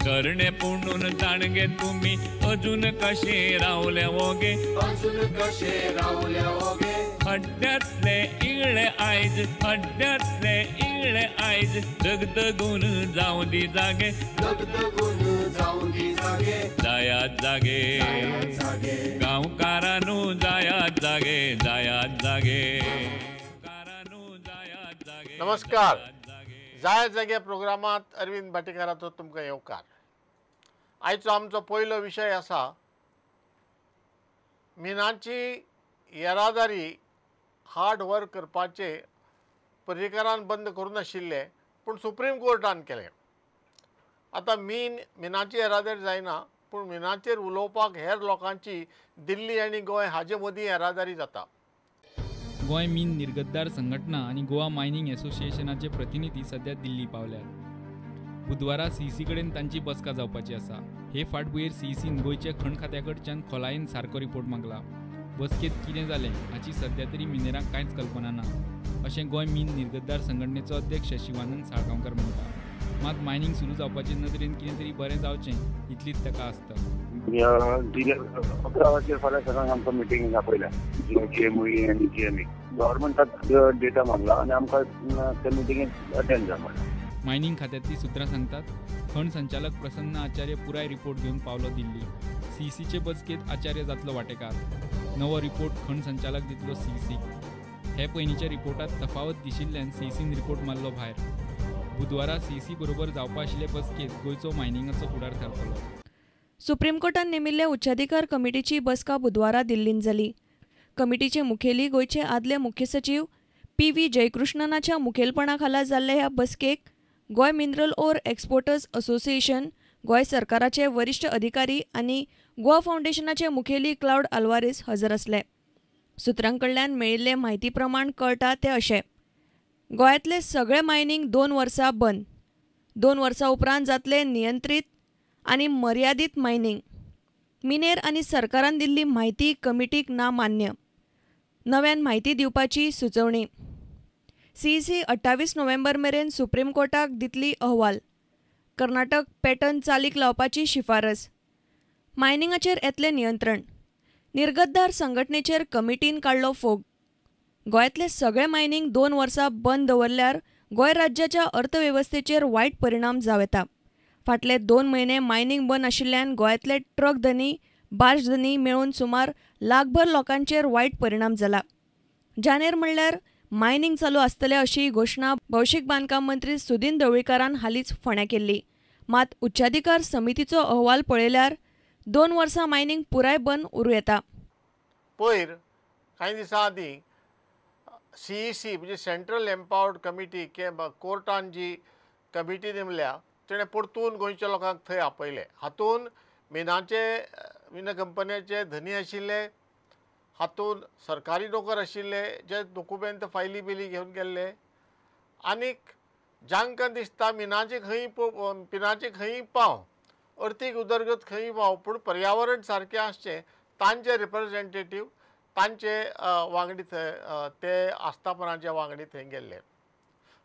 धरणे पुणून जाणगे तुमी अजून कशे रावले ओगे, अजून कशे रावले ओगे। हड्ड्यांतले इगळे आयज, हड्ड्यांतले इगळे आयज, दगदगून जावं दी जागे, दगदगून जावं दी जागे। जायात जागे गांवकारानू, जायात जागे, जायात जागे। नमस्कार, जायात जागे प्रोग्रामात अरविंद भाटीकाराचो तुमकां येवकार। आयचो आमचो पयलो विशय आसा मिनाची येरादारी हार्ड वर्क करपाचे पर्रीकारान बंद करूं नाशिल्ले, पूण सुप्रीम कोर्टान केलें। आतां मिनाची येरादारी जायना, पूण मिनाचेर उलोवपाक हेर लोकांची दिल्ली आनी गोंय हाजे मदीं येरादारी जाता। गोंय मीन निर्गतदार संघटना आनी गोवा मायनिंग एसोसिएशनाचे प्रतिनिधी सध्या दिल्ली पावल्यात। बुधवारा सीईसी कडेन तांची बसका जावपाची आसा। हे फाटभुंयेर सीईसीन गोंयच्या खण खात्या कडच्यान खोलायेन सारको रिपोर्ट मागला। बसकेंत कितें जालें हाची सध्या तरी मिनेरांक कांयच कल्पना ना, अशें गोंय मीन निर्गतदार संघटनेचो अध्यक्ष शिवानंद साळगांवकर म्हणटा। मात मायनिंग सुरू जावपाचे नदरेन कितें तरी बरें जावचें इतलीच ताका आसता। 11 वरांचेर फाल्यां सगळ्यांक आमकां मिटींग आपयल्या, जीएमई आनी जीएमई। गव्हर्मेंटाक डेटा मागला आनी आमकां त्या मिटिंगेक अटेंड जाय म्हणला। मायनिंग खात्यांतलीं सुत्रां सांगतात, खण संचालक प्रसन्न आचार्य पुराय रिपोर्ट घेवन पावलो दिल्ली। सीईसीचे बसकेंत आचार्य जातलो वाटेकार। नवो रिपोर्ट खण संचालक दितलो सीईसीक। हे पयलींच्या रिपोर्टांत तफावत दिशिल्ल्यान सीईसीन रिपोर्ट मारलो भायर। बुधवारा सीईसी बरोबर जावपा आशिल्ले बसकेंत गोंयचो मायनिंगाचो फुडार थारतलो। सुप्रीम कोर्टान नेमिल्ले उच्चाधिकार कमिटीची बसका बुधवारा दिल्लींत जाली। कमिटीचे मुखेली गोंयचे आदले मुख्य सचीव पी व्ही जयकृष्णनाच्या मुखेलपणा खाला जाल्ले ह्या बसकेक Goa mineral ore exporters association, Goa सरकाराचे वरिश्ठ अधिकारी आनी गोवा फावंडेशनाचे मुखेली क्लावड आल्वारीस हजर आसले। सुत्रां कडल्यान मेळिल्ले म्हायती प्रमाण कळटा तें अशें, गोंयांतले सगळे मायनिंग 2 वर्सां बंद, 2 वर्सां उपरांत जातले नियंत्रीत आनी मर्यादीत मायनिंग। मिनेर आनी सरकारान दिल्ली म्हायती कमिटीक ना मान्य, नव्यान म्हायती दिवपाची सुचोवणी। सीईसी 28 नोव्हेंबर मेरेन सुप्रीम कोर्टाक दितली अहवाल। कर्नाटक पॅटर्न चालीक लावपाची शिफारस। मायनिंगाचेर येतलें नियंत्रण। निर्गतदार संघटनेचेर कमिटीन काडलो फोग। गोंयांतले सगळे मायनिंग 2 वर्सां बंद दवरल्यार गोंय राज्याच्या अर्थवेवस्थेचेर वायट परिणाम जावं येता। फाटले 2 म्हयने मायनिंग बंद आशिल्ल्यान गोंयांतले ट्रक धनी, बार्ज धनी मेळून सुमार लाखभर लोकांचेर वायट परिणाम जाला। जानेर म्हणल्यार मायनिंग चालू आसतलें अशी घोशणा भौशीक बांदकाम मंत्री सुदिन ढवळीकारान हालींच फोंड्यां केल्ली। मात उच्चाधिकार समितीचो अहवाल पळयल्यार 2 वर्सां मायनिंग पुराय बंद उरूं येता। पयर कांय दिसां आदीं सीईसी म्हणजे सेंट्रल एम्पावर्ड कमिटी कोर्टान जी कमिटी नेमल्या तेणें परतून गोंयच्या लोकांक थंय आपयले। हातून मिनाचे मिना कंपन्याचे धनी आशिल्ले, हातून सरकारी नोकर आशिल्ले जे दोकुमेंत फायली बिली घेवन गेल्ले, आनीक जांकां दिसता मिनाचे खंय पिनाचे खंय पाव, अर्थीक उदरगत खंय पाव, पूण पर्यावरण सारकें आसचें तांचे रिप्रेझेंटेटीव तांचे वांगडी थंय ते आस्थापनाचे वांगडी थंय गेल्ले।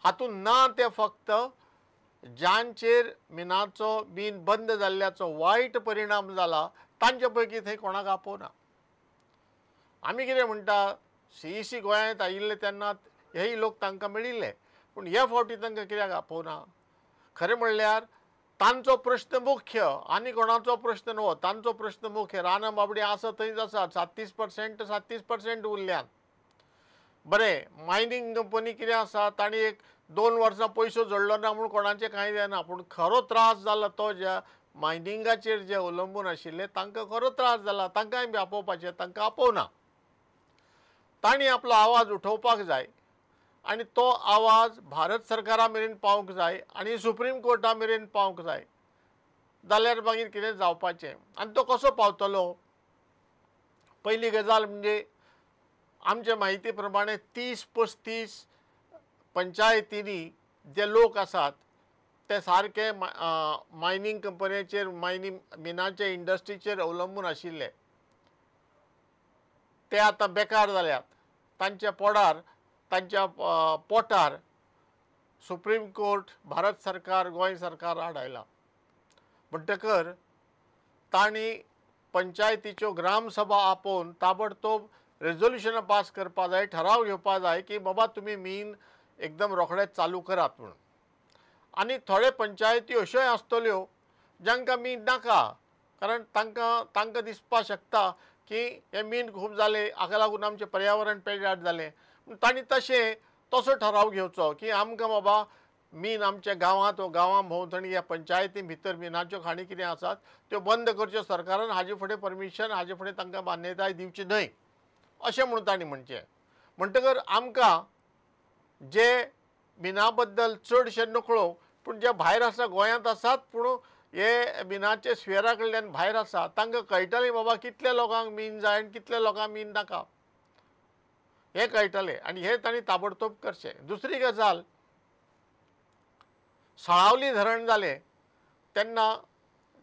हातून ना ते फक्त जांचेर मिनाचो मीन बंद जाल्ल्याचो वायट परिणाम जाला तांचे पैकी थंय कोणाक आपोवना। आमी कितें म्हणटा, सीईसी गोंयांत आयिल्ले तेन्ना हेय लोक तांकां मेळिल्ले, पूण हे फावटी तांकां कित्याक आपोवना? खरें म्हणल्यार तांचो प्रश्न मुख्य आनी कोणाचो प्रश्न न्हू, तांचो प्रश्न मुख्य। रानां बाबडी आसा थंयच आसा, 37% 37% उरल्यात। बरें, मायनिंग कंपनी कितें आसा, तांणी एक 2 वर्सां पयसो जोडलो ना म्हूण कोणाचें कांय जायना, पूण खरो त्रास जाला तो ज्या मायनिंगाचेर जे अवलंबून आशिल्ले तांकां खरो त्रास जाला, तांकांय बी आपोवपाचें, तांकां आपोवना। तांणी आपलो आवाज उठोवपाक जाय आनी तो आवाज भारत सरकारा मेरेन पावंक जाय आनी सुप्रीम कोर्टा मेरेन पावंक जाय, जाल्यार मागीर कितें जावपाचें। आनी तो कसो पावतलो? पयली गजाल म्हणजे आमचे म्हायती प्रमाणे 30-35 पंचायतींनी जे लोक आसात ते सारके मायनिंग कंपन्यांचेर, मायनिंग मिनाचे इंडस्ट्रीचेर अवलंबून आशिल्ले, ते आतां बेकार जाल्यात। तांच्या पोडार, तांच्या पोटार सुप्रीम कोर्ट, भारत सरकार, गोंय सरकार आड आयला। म्हणटकर तांणी पंचायतीच्यो ग्रामसभा आपोवन ताबडतोब रेजोल्युशनां पास करपा जाय, ठराव घेवपा जाय की बाबा तुमी मीन एकदम रोखडेच चालू करात म्हणून। आनी थोडे पंचायती अश्योय आसतल्यो जांकां मीन नाका, कारण तांकां तांकां दिसपाक शकता की हें मीन खूब जालें, हाका लागून आमचें पर्यावरण पेड्ड्यार जालें। तांणी तशें तसो ठराव घेवचो की आमकां बाबा मीन आमच्या गांवांत वा गांवां भोंवतणी ह्या पंचायती भितर मिनाच्यो खाणी कितें आसात त्यो बंद करच्यो सरकारान, हाजे फुडें परमिशन, हाजे फुडें तांकां मान्यताय दिवची न्हय अशें म्हणून तांणी म्हणचें। म्हणटकर आमकां जे मिना बद्दल चडशें नकळो, पूण जे भायर आसा गोंयांत आसात पूण हे मिनाचे स्फियरा कडल्यान भायर आसा तांकां कळटलें बाबा कितल्या लोकांक मीन जाय आनी कितल्या लोकांक मीन नाका हें कळटलें आनी हें तांणी ताबडतोब करचें। दुसरी गजाल, साळावली धरण जालें तेन्ना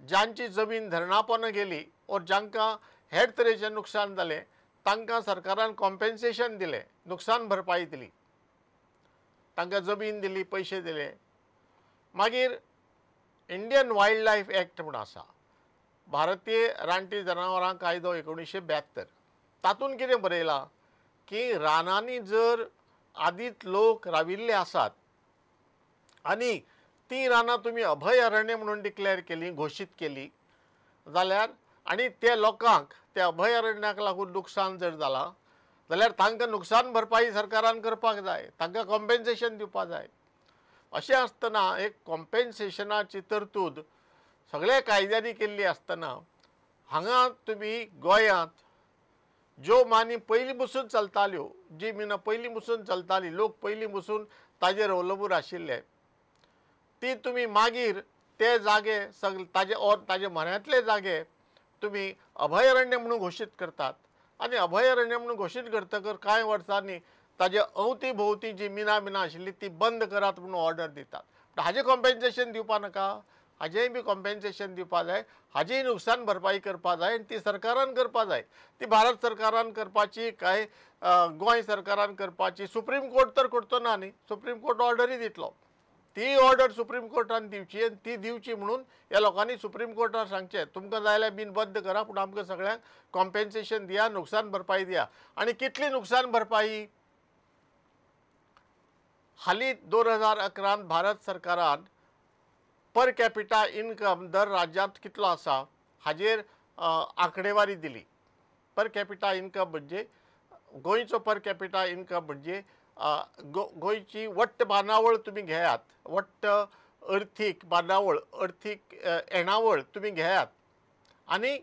जांची जमीन धरणा पोंदा गेली ओर जांकां हेर तरेचें नुकसान जालें तांकां सरकारान कॉम्पेन्सेशन दिलें, नुकसान भरपाई दिली, तांकां जमीन दिली, पयशे दिले। मागीर इंडियन वायल्ड लायफ एक्ट म्हूण आसा, भारतीय रानटी जनावरां कायदो 1972, तातूंत कितें बरयलां की रानांनी जर आदींच लोक राविल्ले आसात आनी ती रानां तुमी अभयारण्य म्हणून डिक्लेअर केली, घोशीत केली जाल्यार आनी ते लोकांक त्या अभयारण्याक लागून नुकसान जर जालां जाल्यार तांकां नुकसान भरपाई सरकारान करपाक जाय, तांकां कॉम्पेन्सेशन दिवपाक जाय। अशें आसतना एक कॉम्पेन्सेशनाची तरतूद सगळ्या कायद्यांनी केल्ली आसतना हांगा तुमी गोंयांत ज्यो मानी पयलीं पसून चलताल्यो, जी मिनां पयलीं पसून चलताली, लोक पयलीं पसून ताजेर अवलंबून आशिल्ले, ती तुमी मागीर ते जागे सगळे ताजे और ताजे म्हऱ्यांतले जागे तुमी अभयारण्य म्हणून घोशीत करतात आनी अभयारण्य म्हणून घोशीत करतकर कांय वर्सांनी ताजे अवती भोवती जी मिनां मिनां आशिल्ली ती बंद करात म्हणून ऑर्डर दितात। हाजें कॉम्पेन्सेशन दिवपा नाका, हाजेंय बी कॉम्पेन्सेशन दिवपा जाय, हाजीय नुकसान भरपाई करपा जाय आनी ती सरकारान करपा जाय। ती भारत सरकारान करपाची काय गोंय सरकारान करपाची, सुप्रीम कोर्ट तर करचो ना न्ही, सुप्रीम कोर्ट ऑर्डरूय दितलो, ती ऑर्डर सुप्रीम कोर्टान दिवची आनी ती दिवची म्हणून ह्या लोकांनी सुप्रीम कोर्टार सांगचें तुमकां जाय जाल्यार बीन बंद करा पूण आमकां सगळ्यांक कॉम्पेन्सेशन दिया, नुकसान भरपाई दिया। आनी कितली नुकसान भरपाई, हालीं 2011 भारत सरकारान पर कॅपिटा इनकम दर राज्यांत कितलो आसा हाजेर आंकडेवारी दिली। पर कॅपिटा इनकम म्हणजे गोंयचो पर कॅपिटा इनकम म्हणजे गोंयची वट्ट बांदावळ तुमी घेयात, वट्ट अर्थीक बांदावळ, अर्थीक येणावळ तुमी घेयात आनी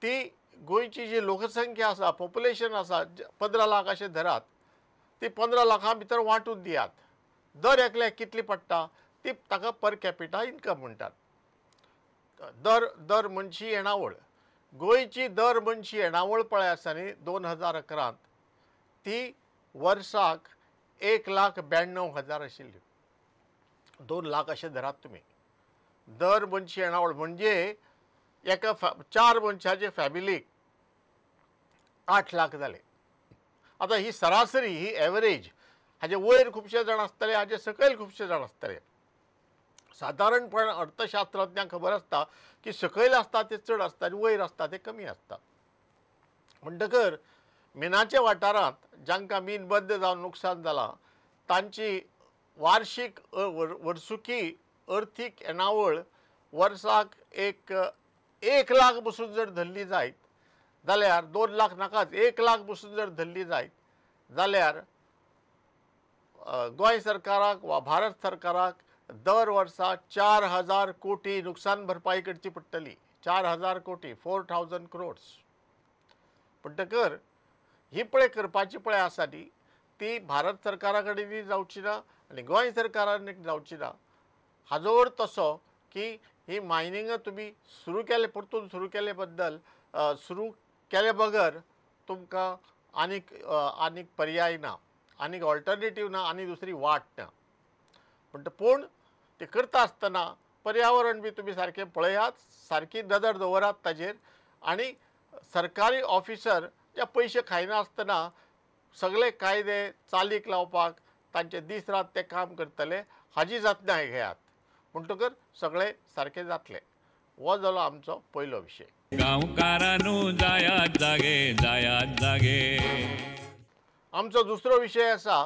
ती गोंयची जी लोकसंख्या आसा, पॉप्युलेशन आसा 15 लाख अशें धरात, ती 15 लाखां भितर वांटून दियात, दर एकल्याक कितली पडटा ती ताका पर कॅपिटा इनकम म्हणटात। दर दर मनशी येणावळ, गोंयची दर मनशी येणावळ पळय आसा न्ही 2011 ती वर्साक 1,92,000 आशिल्ली, 2 लाख अशें धरात तुमी दर मनशी येणावळ, म्हणजे एका 4 मनशाचे फॅमिलीक 8 लाख जाले। आतां ही सरासरी, ही एवरेज, हाजे वयर खुबशे जाण आसतले, हाजे सकयल खुबशे जाण आसतले। सादारणपण अर्थशास्त्रज्ञांक खबर आसता की सकयल आसता ते चड आसता आनी वयर आसता ते कमी आसता। म्हणटकर मिनाच्या वाठारांत जांकां मीन बंद जावन नुकसान जालां तांची वार्षीक वर्सुकी अर्थीक येणावळ वर्साक 1 लाख बसून जर धरली जायत जाल्यार 2 लाख नाकाच, 1 लाख बसून जर धरली जायत जाल्यार गोंय सरकाराक वा भारत सरकाराक दर वर्सा 4000 कोटी नुकसान भरपाई करची पडटली, 4000 कोटी, 4000 क्रोड्स। म्हणटकर ही पळय करपाची पळय आसा न्ही ती भारत सरकारा कडेन जावची ना आनी गोंय सरकारान जावची ना। हाजो अर्थ असो की ही मायनिंगां तुमी सुरू केले, परतून सुरू केले बद्दल सुरू केले बगर तुमकां आनीक आनीक पर्याय ना, आनीक ऑल्टरनेटीव ना, आनी दुसरी वाट ना। म्हणटा पूण ते करता आसतना पर्यावरण बी तुमी सारकें पळयात, सारकी नदर दवरात ताजेर आनी सरकारी ऑफिसर जे पयशे खायना आसतना सगळे कायदे चालीक लावपाक तांचे दीस रात ते काम करतले हाजी जतनाय घेयात, म्हणटकर सगळें सारकें जातलें। हो जालो आमचो पयलो विशय. गांवकारानू जायात जागे, जायात जागे. आमचो दुसरो विशय आसा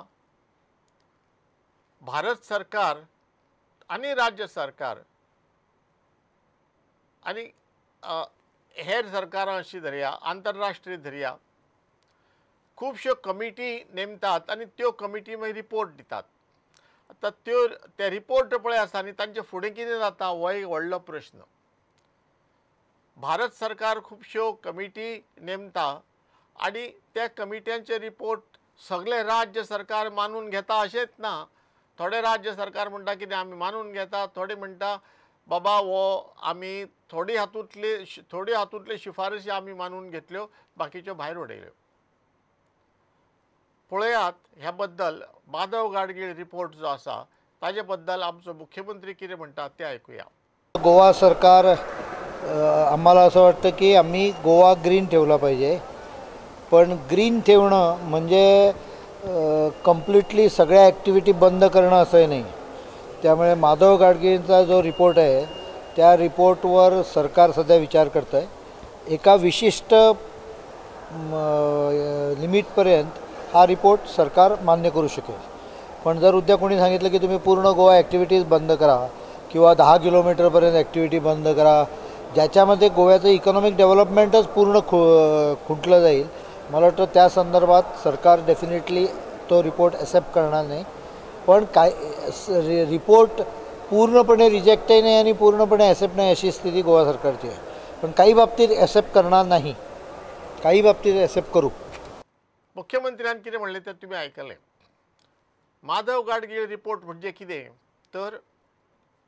भारत सरकार आनी राज्य सरकार आनी हेर सरकारां अशी धरया, आंतरराष्ट्रीय धरया, खुबश्यो कमिटी नेमतात आनी त्यो कमिटी मागीर रिपोर्ट दितात. आतां त्यो ते रिपोर्ट पळय आसा आनी तांचे फुडें कितें जाता हो एक व्हडलो प्रश्न. भारत सरकार खुबश्यो कमिटी नेमता आनी त्या कमिट्यांचे रिपोर्ट सगळे राज्य सरकार मानून घेता अशेंच ना. थोडे राज्य सरकार म्हणटा कितें आमी मानून घेता, थोडे म्हणटा बाबा हो आमी थोडी हातूंतले शिफारशी आमी मानून घेतल्यो, बाकीच्यो भायर उडयल्यो. पळयात ह्या बद्दल माधव गाडगीळ रिपोर्ट जो आसा ताजे बद्दल आमचो मुख्यमंत्री कितें म्हणटा तें आयकुया. गोवा सरकार आम्हाला असं वाटतं की आम्ही गोवा ग्रीन ठेवला पाहिजे, पण ग्रीन ठेवणं म्हणजे कम्प्लिटली सगळ्या ॲक्टिव्हिटी बंद करणं असंही नाही. त्यामुळे माधव गाडगीळचा जो रिपोर्ट आहे त्या रिपोर्टवर सरकार सध्या विचार करत आहे. एका विशिष्ट लिमिटपर्यंत हा रिपोर्ट सरकार मान्य करू शकेल, पण जर उद्या कोणी सांगितलं की तुम्ही पूर्ण गोवा ॲक्टिव्हिटीज बंद करा किंवा 10 किलोमीटरपर्यंत ॲक्टिव्हिटी बंद करा, ज्याच्यामध्ये गोव्याचं इकॉनॉमिक डेव्हलपमेंटच पूर्ण खुंटलं जाईल, मला वाटतं त्या संदर्भात सरकार डेफिनेटली तो रिपोर्ट ॲक्सेप्ट करणार नाही. पण काय रिपोर्ट पूर्णपणे रिजेक्टही नाही आणि पूर्णपणे ॲक्सेप्ट नाही अशी स्थिती गोवा सरकारची आहे. पण काही बाबतीत ॲक्सेप्ट करणार नाही, काही बाबतीत ॲक्सेप्ट करू. मुख्यमंत्र्यान कितें म्हणलें तें तुमी आयकलें. माधव गाडगीळ रिपोर्ट म्हणजे कितें तर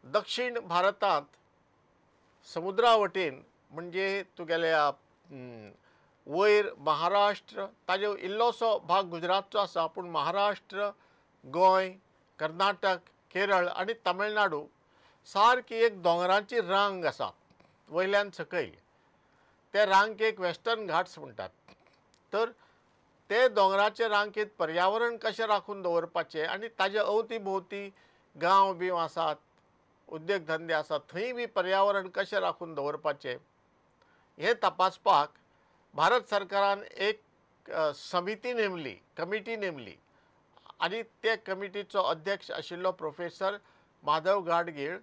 दक्षिण भारतांत समुद्रा वटेन म्हणजे तुगेल्या वयर महाराष्ट्र, ताजे इल्लोसो भाग गुजरातचो आसा, पूण महाराष्ट्र, गोंय, कर्नाटक, केरळ आनी तमिळनाडू सारकी एक दोंगरांची रांग आसा वयल्यान सकयल. ते रांकेक वेस्टर्न घाट्स म्हणटात. तर ते दोंगराचे रांकेत पर्यावरण कशें राखून दवरपाचें आनी ताजे अवती भोंवती गांव बी आसात, उद्देग धंदे आसात, थंय बी पर्यावरण कशें राखून दवरपाचें हें तपासपाक भारत सरकारान एक समिती नेमली, कमिटी नेमली आनी ते कमिटीचो अध्यक्ष आशिल्लो प्रोफेसर माधव गाडगीळ,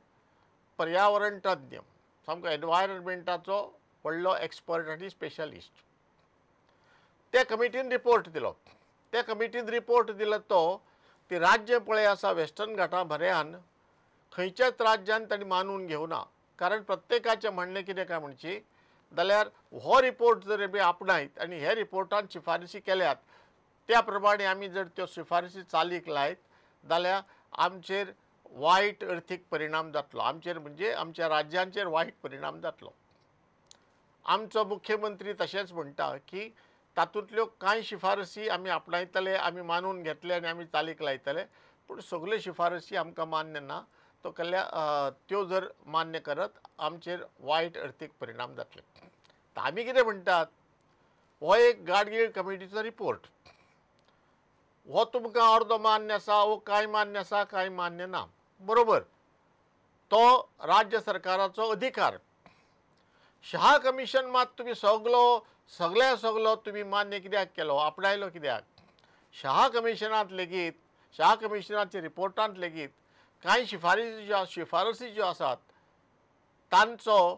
पर्यावरण तज्ञ, सामको एनवायरमेंटाचो व्हडलो एक्सपर्ट आनी स्पेशलिस्ट. त्या कमिटीन रिपोर्ट दिलो. त्या कमिटीन रिपोर्ट दिलो तो ती राज्य पळय आसा वेस्टर्न घाटा भऱ्यान खंयच्याच राज्यान तांणी मानून घेवना. कारण प्रत्येकाचें म्हणणें कितें काय म्हणची जाल्यार हो रिपोर्ट जर बी आपणायत आनी हे रिपोर्टान शिफारशी केल्यात त्या प्रमाणे आमी जर त्यो शिफारशी चालीक लायत जाल्यार आमचेर वायट अर्थीक परिणाम जातलो, आमचेर म्हणजे आमच्या राज्यांचेर वायट परिणाम जातलो. आमचो मुख्यमंत्री तशेंच म्हणटा की तातूंतल्यो कांय शिफारसी आमी आपणायतले, आमी मानून घेतले आनी आमी चालीक लायतले, पूण सगल्यो शिफारसी आमकां मान्य ना, तो कल्या त्यो जर मान्य करत आमचेर वायट अर्थीक परिणाम जातले. आमी कितें म्हणटात, हो एक गाडगीळ कमिटीचो रिपोर्ट, हो तुमकां अर्दो मान्य आसा, हो कांय मान्य आसा, कांय मान्य ना, बरोबर, तो राज्य सरकाराचो अधिकार. शाह कमिशन मात तुमी सगलो सगल्या सगलो तुमी मान्य कित्याक केलो, आपणायलो कित्याक? शाह कमिशनांत लेगीत, शाह कमिशनाच्या रिपोर्टांत लेगीत कांय शिफारसी ज्यो आसात तांचो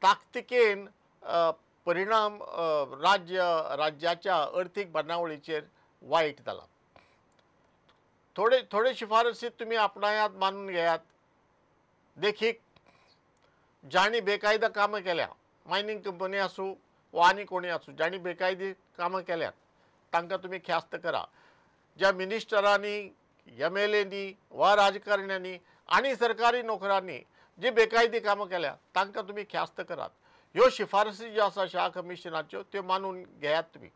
ताकतिकेन परिणाम राज्याच्या अर्थीक बांदावळीचेर वायट जाला. थोडे थोडे शिफारसी तुमी आपणायात, मानून घेयात. देखीक जांणी बेकायदा कामां केल्या, मायनींग कंपनी आसूं वा आनी कोणी आसूं, जांणी बेकायदी कामां केल्यात तांकां तुमी ख्यास्त करा. ज्या मिनिस्टरांनी, एमएलएनी वा राजकारण्यांनी आनी सरकारी नोकरांनी जी बेकायदी कामां केल्या तांकां तुमी ख्यास्त करात. ह्यो शिफारसी ज्यो आसा शाह कमिशनाच्यो त्यो मानून घेयात तुमी.